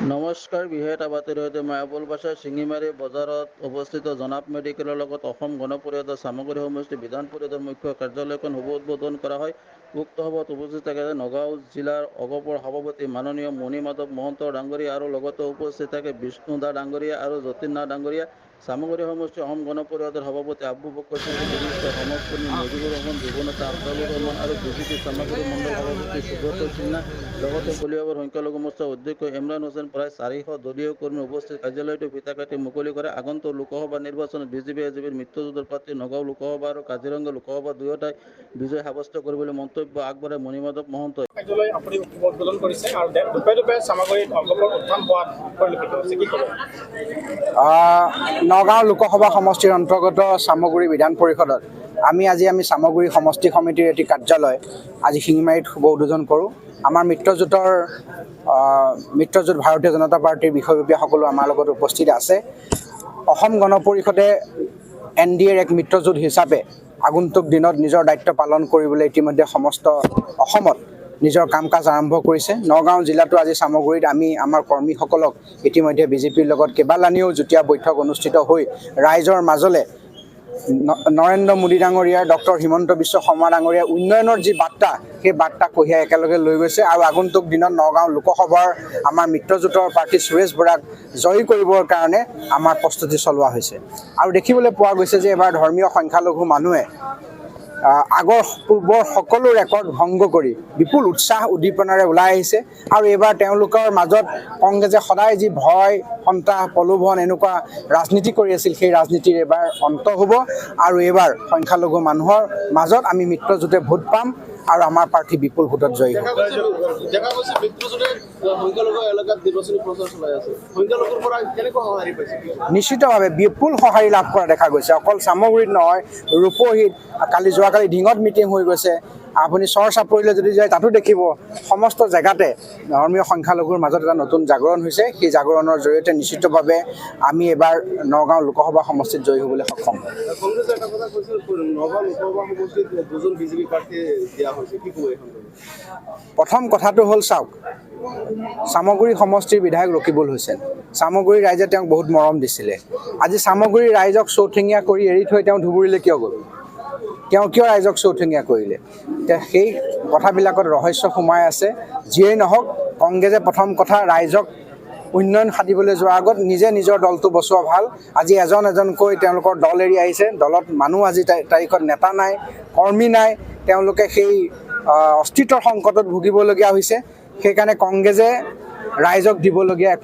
নমস্কাৰ, বিশেষ এটা বাতৰিৰ সৈতে মই আবুল বাছাৰ। শিঙিমাৰী বজাৰত অৱস্থিত জনাব মেডিকেলৰ লগত অসম গণ পৰিষদৰ চামগুৰি সমষ্টি বিধান পৰিষদৰ মুখ্য কাৰ্যালয়খন শুভ উদ্বোধন কৰা হয়। উক্ত সভাত উপস্থিত থাকে নগাঁও জিলাৰ অগপৰ সভাপতি মাননীয় মণি মাধৱ মহন্ত ডাঙৰীয়া আৰু লগতে উপস্থিত থাকে বিষ্ণু দা ডাঙৰীয়া আৰু যতীন নাথ ডাঙৰীয়া। চামগুৰি সমষ্টি অসম গণ পৰিষদৰ সভাপতি আবু বকৰ সিদ্দিকী, বিশিষ্ট সমাজকৰ্মী মুজিবুৰ ৰহমান, যুৱ নেতা আফজালুৰ ৰহমান আৰু বিজেপি চামগুৰি মণ্ডল সভাপতি সুব্ৰত সিনহা, লগতে কলিয়াবৰ সংখ্যালঘু মৰ্চাৰ অধ্যক্ষ ইমৰান হোসেন, প্ৰায় 400 দলীয় কৰ্মী উপস্থিত কাৰ্যালয়টো ফিতা কাটি মুকলি কৰে। আগন্তুক লোকসভা নিৰ্বাচনত বিজেপি এজেপিৰ মিত্ৰজোঁটৰ প্ৰাৰ্থী নগাঁও লোকসভা আৰু কাজিৰঙা লোকসভা দুয়োটাই বিজয় সাব্যস্ত কৰিবলৈ মন্তব্য আগবঢ়ায় মণিমাধৱ মহন্তই। কাৰ্যালয় আপুনি উদ্বোধন কৰিছে আৰু দোপে দোপে চামগুৰিত অগপৰ উত্থান হোৱাত পৰিলক্ষিত হৈছে, কি ক'ব? নগাঁও লোকসভা সমষ্টিৰ অন্তৰ্গত চামগুৰি বিধান পৰিষদত আমি আজি আমি চামগুৰি সমষ্টি সমিতিৰ এটি কাৰ্যালয় আজি শিঙিমাৰীত শুভ উদ্বোধন কৰোঁ। আমাৰ মিত্ৰজোঁট ভাৰতীয় জনতা পাৰ্টীৰ বিষয়ববীয়া সকলো আমাৰ লগত উপস্থিত আছে। অসম গণ পৰিষদে এনডিএৰ এক মিত্ৰজোঁট হিচাপে আগন্তুক দিনত নিজৰ দায়িত্ব পালন কৰিবলৈ ইতিমধ্যে সমস্ত অসমত নিজৰ কাম কাজ আৰম্ভ কৰিছে। নগাঁও জিলাতো আজি চামগুৰিত আমি আমাৰ কৰ্মীসকলক ইতিমধ্যে বিজেপিৰ লগত কেইবালানিও যুটীয়া বৈঠক অনুষ্ঠিত হৈ ৰাইজৰ মাজলৈ নৰেন্দ্ৰ মোদী ডাঙৰীয়াৰ, ডক্টৰ হিমন্ত বিশ্ব শৰ্মা ডাঙৰীয়াৰ উন্নয়নৰ যি বাৰ্তা, সেই বাৰ্তা কঢ়িয়াই একেলগে লৈ গৈছে। আৰু আগন্তুক দিনত নগাঁও লোকসভাৰ আমাৰ মিত্ৰজোঁটৰ প্ৰাৰ্থী সুৰেশ বৰাক জয়ী কৰিবৰ কাৰণে আমাৰ প্ৰস্তুতি চলোৱা হৈছে। আৰু দেখিবলৈ পোৱা গৈছে যে এবাৰ ধৰ্মীয় সংখ্যালঘু মানুহে আগৰ পূৰ্বৰ সকলো ৰেকৰ্ড ভংগ কৰি বিপুল উৎসাহ উদ্দীপনাৰে ওলাই আহিছে। আৰু এইবাৰ তেওঁলোকৰ মাজত কংগ্ৰেছে সদায় যি ভয়, সন্ত্ৰাস, প্ৰলোভন এনেকুৱা ৰাজনীতি কৰি আছিল, সেই ৰাজনীতিৰ এইবাৰ অন্ত হ'ব আৰু এইবাৰ সংখ্যালঘু মানুহৰ মাজত আমি মিত্ৰজোঁটে ভোট পাম আৰু আমাৰ প্ৰাৰ্থী বিপুল ভোটত জয়ী হ'ব। দেখা গৈছে মিত্ৰজোঁটে সংখ্যালঘু এলেকাত নিৰ্বাচনী প্ৰচাৰ চলাই আছে। সংখ্যালঘুৰ পৰা কেনেকুৱা সঁহাৰি পাইছে? নিশ্চিতভাৱে বিপুল সঁহাৰি লাভ কৰা দেখা গৈছে। অকল চামগুৰিত নহয়, ৰূপহীত, কালি যোৱাকালি ঢিঙত মিটিং হৈ গৈছে। আপুনি চৰ চাপৰিলৈ যদি যায়, তাতো দেখিব। সমস্ত জেগাতে ধৰ্মীয় সংখ্যালঘুৰ মাজত এটা নতুন জাগৰণ হৈছে। সেই জাগৰণৰ জৰিয়তে নিশ্চিতভাৱে আমি এইবাৰ নগাঁও লোকসভা সমষ্টিত জয়ী হ'বলৈ সক্ষম হ'ম। কংগ্ৰেছে এটা কথা কৈছিল, নগাঁও লোকসভা সমষ্টিত দুজন বিজেপি প্ৰাৰ্থী দিয়া হৈছে, কি ক'ব এই সন্দৰ্ভত? প্ৰথম কথাটো হ'ল, চাওক, চামগুৰি সমষ্টিৰ বিধায়ক ৰকিবুল হুছেইন, চামগুৰি ৰাইজে তেওঁক বহুত মৰম দিছিলে। আজি চামগুৰি ৰাইজক চৌঠেঙীয়া কৰি এৰি থৈ তেওঁ ধুবুৰীলৈ কিয় গ'ল? তেওঁ কিয় ৰাইজক চৌঠেঙীয়া কৰিলে? এতিয়া সেই কথাবিলাকত ৰহস্য সোমাই আছে। যিয়েই নহওক, কংগ্ৰেছে প্ৰথম কথা ৰাইজক উন্নয়ন সাধিবলৈ যোৱাৰ আগত নিজে নিজৰ দলটো বচোৱা ভাল। আজি এজন এজনকৈ তেওঁলোকৰ দল এৰি আহিছে। দলত মানুহ আজি তাৰিখত নেতা নাই, কৰ্মী নাই। তেওঁলোকে সেই অস্তিত্বৰ সংকটত ভুগিবলগীয়া হৈছে। সেইকাৰণে কংগ্ৰেছে ৰাইজক দিবলগীয়া একো